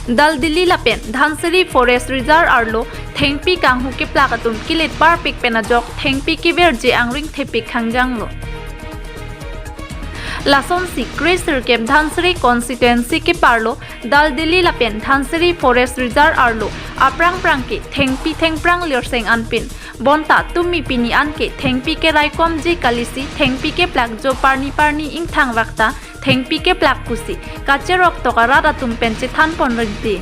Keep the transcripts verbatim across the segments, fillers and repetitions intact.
Daldili lapen Dhansiri Forest Reserve arlo thengpi kanghu keplak atum kilit parpik pen ajok thengpi keverji angring thepik khangjanglo. Lasonsi kre sirkep Dhansiri constituency keparlo Daldili lapen Dhansiri Forest Reserve arlo aphrang phrang ke thengpi thengphrang lirseng anpin, bonta tumi pini an ke thengpi keraikomji kalisi thengpi keplak jo parni parni ingthang vakta thengpi keplak pusi kacherok tok arat atum pen chethan pon rinti.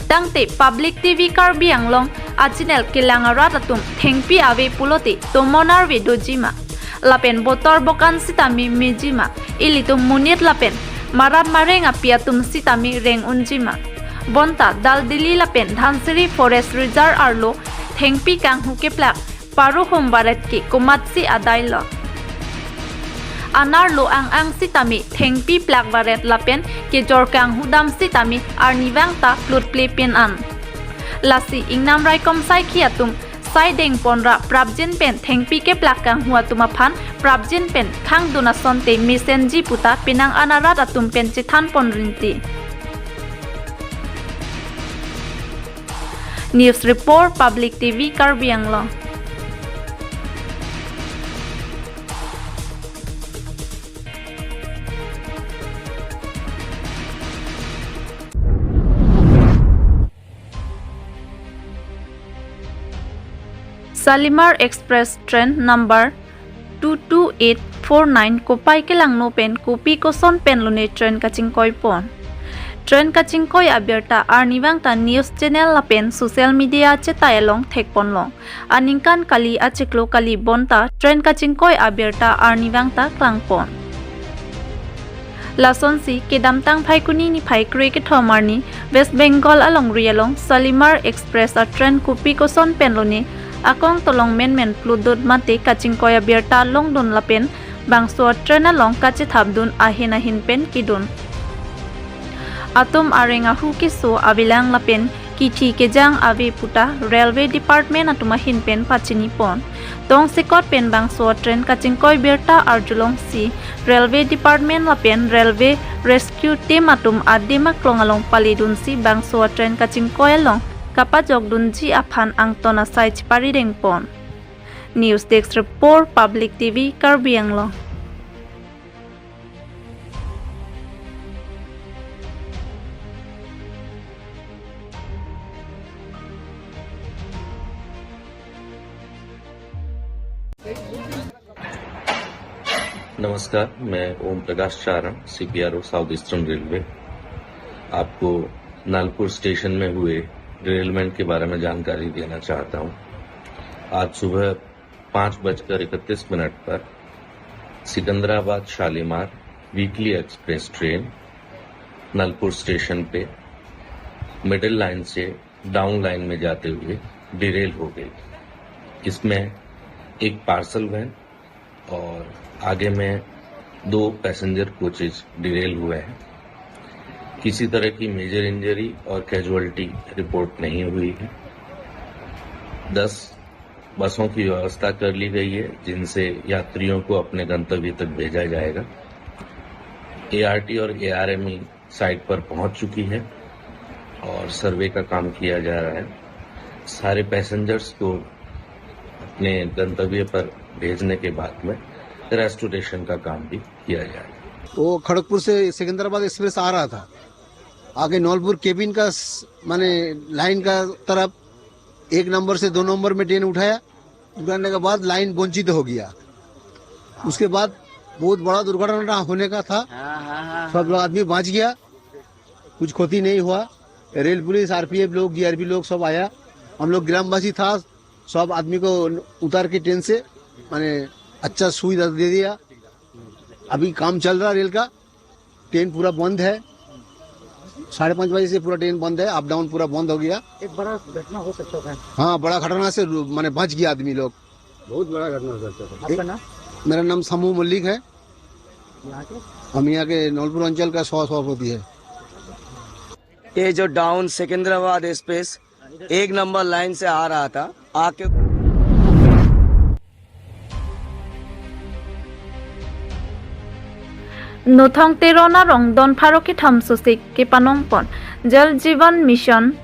Tangte Public T V Karbi Anglong a channel kelang arat atum thengpi ave pulote tomon arve dojima, lapen botor bokan sitame mejima, ilitum monit lapen maram mareng api atum sitame reng unjima. Bonta Daldili lapen Dhansiri Forest Reserve arlo thengpi kanghu keplak paruhum varet ke komatsi adailo. Anerlo ang ang sitame thengpi plak varet lapen kejor kanghu dam sitame arnivang ta plutple pin an. Lasi ingnam raikom saikhi atum sai dengponra prapjin pen thengpi keplak kanghu atum aphan prapjin pen khangdun asonte mesenji puta penang an arat atum pen chethan pon rinti. News Report, Public T V Karbi Anglong. Shalimar Express train number two two eight four nine kopai kelangno pen kopi koson pen lone train kachingkoi pon. Train kachingkoi abirta arnivang ta news channel lapen social media chetai along thekponlong. Aningkan kali achiklo kali bonta train kachingkoi abirta arnivang ta klangpon. Lasonsi kedamtang Phaikuni niphai kre kethom arni West Bengal alongri along Shalimar Express a train kopi koson pen lone akong tolong menmen plutdun mate kachingkoi abirta longdun lapen bangso a train along kachethapdun ahin ahin pen kedun atum areng ahu keso avelang lapen kithi kejang ave puta Railway Department atum ahin pen pachini pon. Tongsekot pen bangso a train kachingkoi birta arjulongsi Railway Department lapen Railway Rescue Team atum adim aklong along paledunsi bangso a train kachingkoi along kapajokdunji aphan angton asai chepari dengpon. News Desk Report, Public T V, Karbi Anglong. नमस्कार, मैं ओम प्रकाश चारण, CPRO south eastern railway. आपको नालपुर स्टेशन में हुए डिरेलमेंट के बारे में जानकारी देना चाहता हूं। आज सुबह पाँच बजकर इकतीस मिनट पर Secunderabad Shalimar weekly express train Nalpur station पे मिडिल लाइन से डाउन लाइन में जाते हुए डिरेल हो गई। इसमें एक पार्सल वैन और आगे में दो पैसेंजर कोचेज डिरेल हुए हैं। किसी तरह की मेजर इंजरी और कैजुअलिटी रिपोर्ट नहीं हुई है। दस बसों की व्यवस्था कर ली गई है, जिनसे यात्रियों को अपने गंतव्य तक भेजा जाएगा। एआरटी और एआरएमई साइट पर पहुंच चुकी है और सर्वे का काम किया जा रहा है। सारे पैसेंजर्स को अपने गंतव्य पर भेजने के बाद में रेस्टोरेशन का काम भी किया जाएगा। वो खड़गपुर से सिकंदराबाद एक्सप्रेस आ रहा था, आगे नौलपुर केबिन का स-, माने लाइन का तरफ एक नंबर से दो नंबर में ट्रेन उठाया, उठाने के बाद लाइन वंचित हो गया। उसके बाद बहुत बड़ा दुर्घटना होने का था। हाँ, हाँ, हाँ, सब लोग आदमी बच गया, कुछ क्षति नहीं हुआ। रेल पुलिस, आरपीएफ लोग, जीआरपी लोग सब आया। हम लोग ग्रामवासी था, सब आदमी को उतार के ट्रेन से, माने, अच्छा सुविधा दे दिया। अभी काम चल रहा रेल का, ट्रेन पूरा बंद है, साढ़े पाँच बजे से पूरा ट्रेन बंद है, अप डाउन पूरा बंद हो गया। एक बड़ा घटना हो सकता है। हाँ, बड़ा घटना से रू-, माने बच गया आदमी लोग। बहुत बड़ा घटना हो सकता है। आपका नाम? मेरा नाम समूह मलिक है। यहाँ के? हम यहाँ के नौलपुर अंचल का सह सभापति है। ये जो डाउन सिकंदराबाद एक्सप्रेस एक नंबर लाइन से आ रहा था, आके Nothong Teron arong don pharo kethom sose kepanong pon Jal Jeevan Mission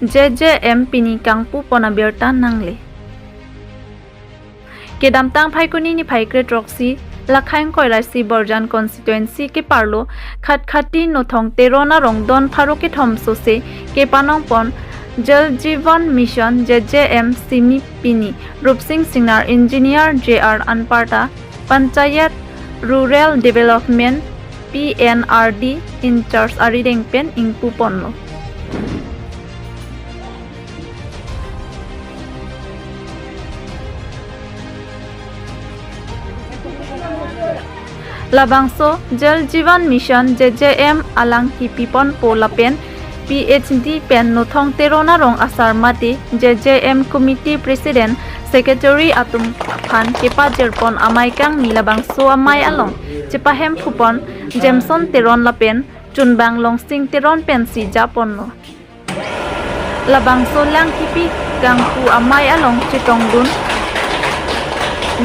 J J M pini kangpu pon abirta nangle. Kedamtang Phaikuni niphai kre throksi, Lakhaing Koiraisi Borjan constituency keparlo Khatkhati Nothong Teron arong don pharo kethom sose kepanong pon Jal Jeevan Mission J J M simi pini Rupsing Singnar, Engineer J R Anparta, Panchayat Rural Development P N R D in-charge arideng pen ingpu ponlo. Labangso Jal Jeevan Mission J J M alang kipi ponpo lapen P H D pen Nothong Teron arong asar mate J J M Committee President, Secretary atum aphan kepajir pon amei kangni labangso amei along chepahem phupon Jameson Teron lapen Chunbang Longsing Teron pensi japonlo. Labangso lang kipi kangpu amei along chetongdun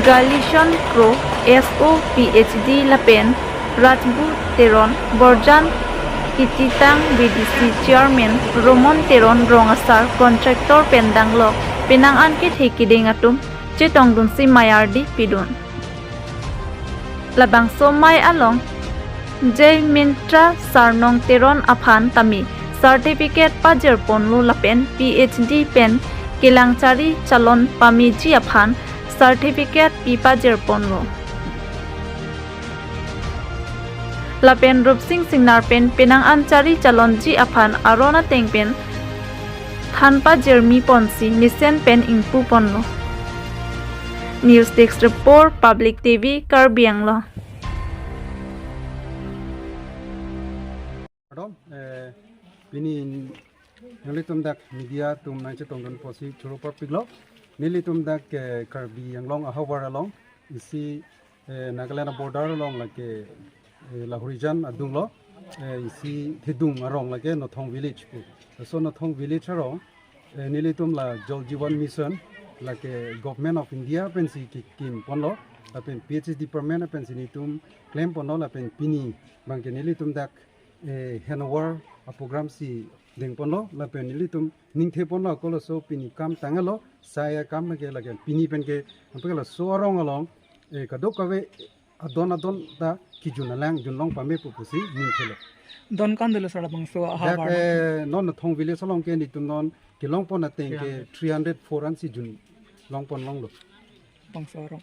Galishon Kro, S O P H D lapen Rajbu Teron, Borjan Kititang V D C Chairman Romon Teron, rong asar, contractor pen danglok penang an kethe kiding atum chetongdunsi mei ardi pidun. Labangso mei along Jaimintra Sarnong Teron aphan tame certificate pajir ponlo lapen P H D pen kelang chari chalon pameji aphan certificate pi pajir ponlo. Lapen Rupsing Singnar pen penang an chari chalonji aphan aron ateng pen than pajirmi ponsi mesen pen ingpu ponlo. News Desk Report, Public T V, Karbi Anglong. Pardon, eh, pini nanglitum dak media atum nangchetongdun apotsi choro parpiklo. Nelitum dak, eh, Karbi Anglong ahavar along isi, eh, Nagaland border along lake, eh, Lahorijan adunglo, eh, isi thedung arong lake Nothong village pu. Laso Nothong village arong, eh, nelitum la Jal Jeevan Mission lake Government of India pensi kekim ponlo, lapen P H D department pensi nelitum klem ponlo, lapen pini abangke nelitum dak, eh, handover aprogram si dengponlo, lapen nelitum ningthe ponlo, koloso pini kam tanglo, sai akam ke lake pini penke, anpeklo laso arong along, eh, kadokave adon adon ta kijun alang junlong pame pu pusi ningthelo. Don ko-an dolo sir labangso Dak, ahavar? Eh, non Nothong village along ke nelitum non kelong pon ateng ke three hundred four ansi junlong pon longlo. Bangso arong.